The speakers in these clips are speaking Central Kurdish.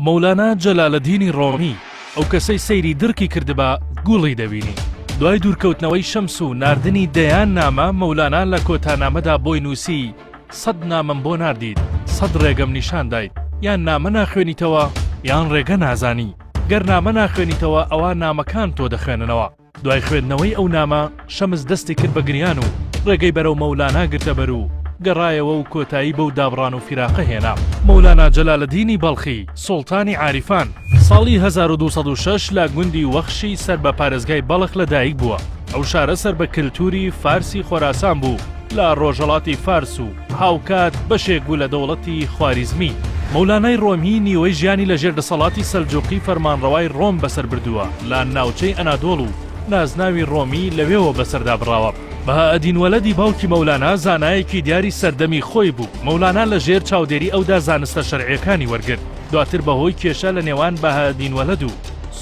مەولانا جەلالەدینی ڕۆمی، ئەو کەسەی سەیری دڕکی کردبا گوڵی دەبینی. دوای دوورکەوتنەوەی شەمس و ناردنی دەیان نامە، مەولانا لە کۆتا نامەدا بۆی نووسی، سەد نامەم بۆ ناردیت، سەد ڕێگەم نیشان دایت، یان نامە ناخوێنیتەوە، یان ڕێگە نازانی. گەر نامە ناخوێنیتەوە، ئەوا نامەکان تۆ دەخوێننەوە. دوای خوێندنەوەی ئەو نامە، شەمس دەستی کرد بە گریان و ڕێگەی بەرەو مەولانا گرتە بەر و گەڕایەوە و کۆتایی بەو دابڕان و فیراقە هێنا. مەولانا جەلالەدینی بەڵخی، سوڵتانی عاریفان، ساڵی 1206 لە گوندی وەخشی سەر بە پارێزگای بەڵخ لە دایک بووە. ئەو شارە سەر بە کلتوری فارسی خۆراسان بوو لە ڕۆژهەڵاتی فارس و هاوکات بەشێک بوو لە دەوڵەتی خواریزمی. مەولانای ڕۆمی نیوەی ژیانی لە ژێر دەسەڵاتی سەلجوقی فەرمانڕەوای ڕۆم بەسەر بردووە لە ناوچەی ئەنادۆڵ و نازناوی ڕۆمی لەوێوە بەسەردا بڕاوە. بەهائەدین وەلەدی باوکی مەولانا زانایەکی دیاری سەردەمی خۆی بوو، مەولانا لە ژێر چاودێری ئەودا زانستە شەرعیەکانی وەرگرت، دواتر بەهۆی کێشە لە نێوان بەهائەدین وەلەد و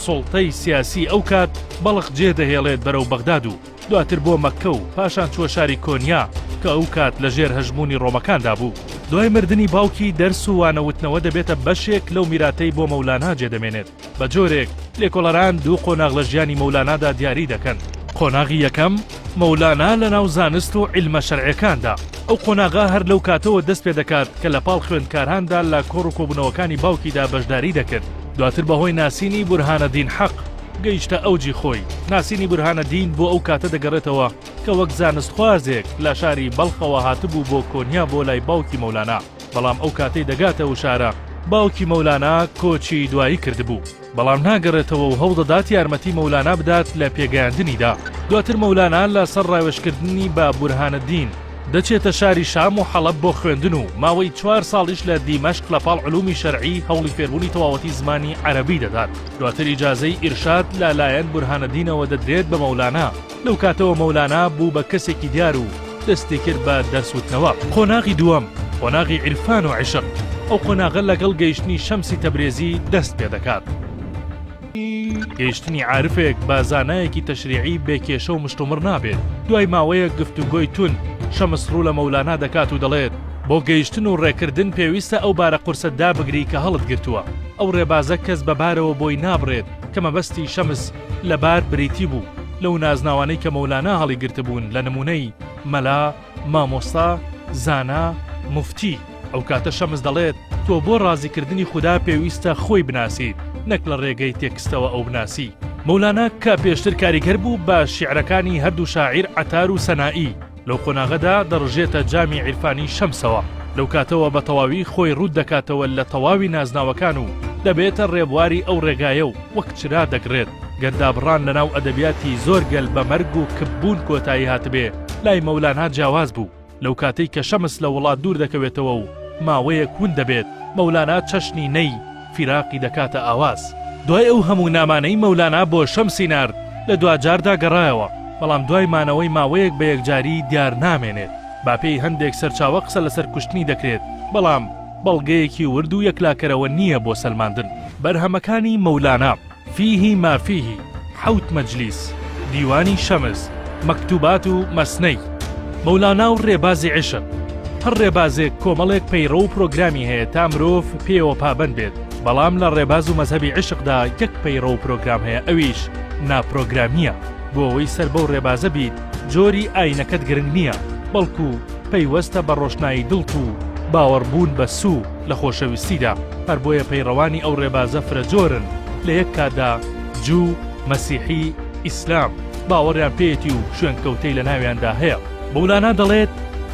سوڵتەی سیاسی ئەوکات بەڵخ جێدەهێڵێت بەرەو بەغداد و دواتر بۆ مەککە و پاشان چووە شاری کۆنیا کە ئەوکات لە ژێر هەژموونی ڕۆمەکاندا بوو. دوای مردنی باوکی دەرس و وانەوتنەوە دەبێتە بەشێک لەو میراتەی بۆ مەولانا جێدەمێنێت. بە جۆرێک لێکۆڵەران دوو قۆناغ لە ژیانی مەولانادا دیاری دەکەن. قۆناغی یەکەم، مەولانا لەناو زانست و عیلمە شەرعیەکاندا. ئەو قۆناغە هەر لەو کاتەوە دەست پێدەکات کە لە پاڵ خوێندکاراندا لە کۆڕ و کۆبوونەوەکانی باوکیدا بەشداری دەکرد. دواتر بەهۆی ناسینی بورهانەدین حەق، گەیشتە ئەوجی خۆی. ناسینی بورهانەدین بۆ ئەو کاتە دەگەڕێتەوە کە وەک زانستخوازێک لە شاری بەڵخەوە هاتبوو بۆ کۆنیا بۆ لای باوکی مەولانا، بەڵام ئەو کاتەی دەگاتە ئەو شارە باوکی مەولانا کۆچی دوایی کردبوو. بەڵام ناگەڕێتەوە و هەوڵدەدات یارمەتی مەولانا بدات لە پێگەیاندنیدا. دواتر مەولانا لە سەر ڕاوێژکردنی بە بورهانەدین، دەچێتە شاری شام و حەڵەب بۆ خوێندن و ماوەی چوار ساڵیش لە دیمەشق لە پاڵ علومی شەرعی هەوڵی فێربوونی تەواوەتی زمانی عەرەبی دەدات. دواتر ئیجازەی ئیرشاد لە لایەن بورهانەدینەوە دەدرێت بە مەولانا، لەو کاتەوە مەولانا بوو بە کەسێکی دیار و دەستی کرد بە دەرس وتنەوە. قۆناغی دووەم، قۆناغی عیرفان و عیشق، ئەو قۆناغە لەگەڵ گەیشتنی شەمسی تەبرێزی دەست پێدەکات. گەیشتنی عارفێک بە زانایەکی تەشریعی بێ کێشە و مشتومڕ نابێت، دوای ماوەیەک گفتوگۆی توند، شەمس ڕوو لە مەولانا دەکات و دەڵێت، بۆ گەیشتن و ڕێکردن پێویستە ئەو بارە قورسە دابگری کە هەڵتگرتووە، ئەو ڕێبازە کەس بە بارەوە بۆی نابڕێت کە مەبەستی شەمس لە بار بریتی بوو لەو نازناوانەی کە مەولانا هەڵیگرتبوون لە نموونەی، مەلا، مامۆستا، زانا، موفتی. ئەو کاتە شەمس دەڵێت، تۆ بۆ ڕازیکردنی خودا پێویستە خۆی بناسیت نەک لە ڕێگەی تێکستەوە ئەو بناسی. مەولانا کە پێشتر کاریگەر بوو بە شیعرەکانی هەردوو شاعیر عەتار و سەنائی، لەو قۆناغەدا دەڕژێتە جامی عیرفانی شەمسەوە، لەو کاتەوە بە تەواوی خۆی ڕووت دەکاتەوە لە تەواوی نازناوەکان و دەبێتە ڕێبواری ئەو ڕێگایە و وەک چرا دەگڕێت، گەر دابڕان لەناو ئەدەبیاتی زۆر گەل بە مەرگ و کپ بوون کۆتایی هاتبێ، لای مەولانا جیاواز بوو. لەو کاتەی کە شەمس لە وڵات دوور دەکەوێتەوە و ماوەیەک ون دەبێت، مەولانا چەشنی نەی فیراقی دەکاتە ئاواز. دوای ئەو هەموو نامانەی مەولانا بۆ شەمسی نارد، لە دواجاردا گەڕایەوە، بەڵام دوای مانەوەی ماوەیەک بە یەکجاری دیار نامێنێت. با پێی هەندێک سەرچاوە قسە لەسەر کوشتنی دەکرێت، بەڵام بەڵگەیەکی ورد و یەکلاکەرەوە نییە بۆ سەلماندن. بەرهەمەکانی مەولانا. فیه ما فیه، حەوت مەجلیس، دیوانی شەمس، مەکتوبات و مەسنەی مەولانا و ڕێبازی عیشق. هەر ڕێبازێک کۆمەڵێک پەیڕەو و پرۆگرامی هەیە تا مرۆڤ پێیەوە پابەند بێت، بەڵام لە ڕێباز و مەزهەبی عیشقدا یەک پەیڕەو و پرۆگرام هەیە ئەویش ناپرۆگرامییە. بۆ ئەوەی سەر بەو ڕێبازە بیت جۆری ئاینەکەت گرنگ نییە، بەڵکو پەیوەستە بە ڕۆشنایی دڵت و باوەڕبوون بە سوو لە خۆشەویستیدا. هەر بۆیە پەیڕەوانی ئەو ڕێبازە فرەجۆرن، لە یەک کاتدا جوو، مەسیحی، ئیسلام، باوەڕیان پێیەتی و شوێنکەوتەی لە ناویاندا هەیە. مەولانا دەڵێت،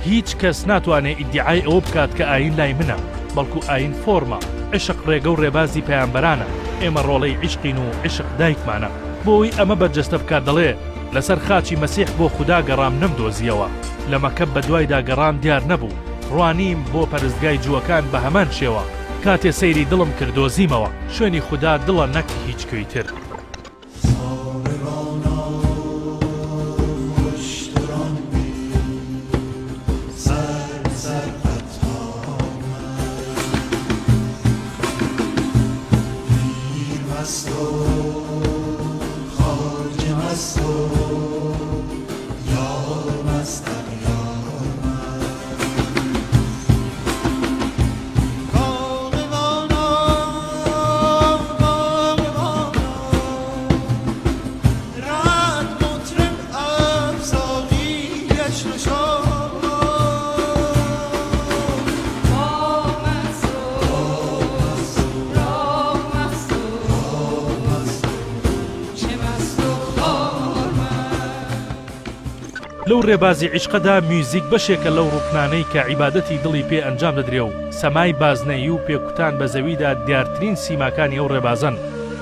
هیچ کەس ناتوانێ ئیدیعای ئەوە بکات کە ئایین لای منە، بەڵکو ئایین فۆرمە، عیشق ڕێگە و ڕێبازی پەیامبەرانە، ئێمە ڕۆڵەی عیشقین و عیشق دایکمانە. بۆ ئەوەی ئەمە بەرجەستە بکات دەڵێ، لەسەر خاچی مەسیح بۆ خودا گەڕام نەمدۆزییەوە، لە مەکە بەدوایدا گەڕام دیار نەبوو، ڕوانیم بۆ پەرستگای جووەکان بە هەمان شێوە، کاتێ سەیری دڵم کرد دۆزیمەوە، شوێنی خودا دڵە نەک هیچ کوێی تر. لەو ڕێبازی عیشقەدا میوزیک بەشێکە لەو ڕوکنانەی کە عیبادەتی دڵی پێ ئەنجام دەدرێ و سەمای بازنەیی و پێکوتان بە زەویدا دیارترین سیماکانی ئەو ڕێبازەن.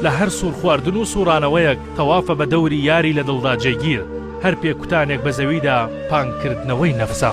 لە هەر سوڕخواردن و سوڕانەوەیەک تەوافە بە دەوری یاری لە دڵدا جێگیر، هەر پێکوتانێک بە زەویدا پانکردنەوەی نەفسە.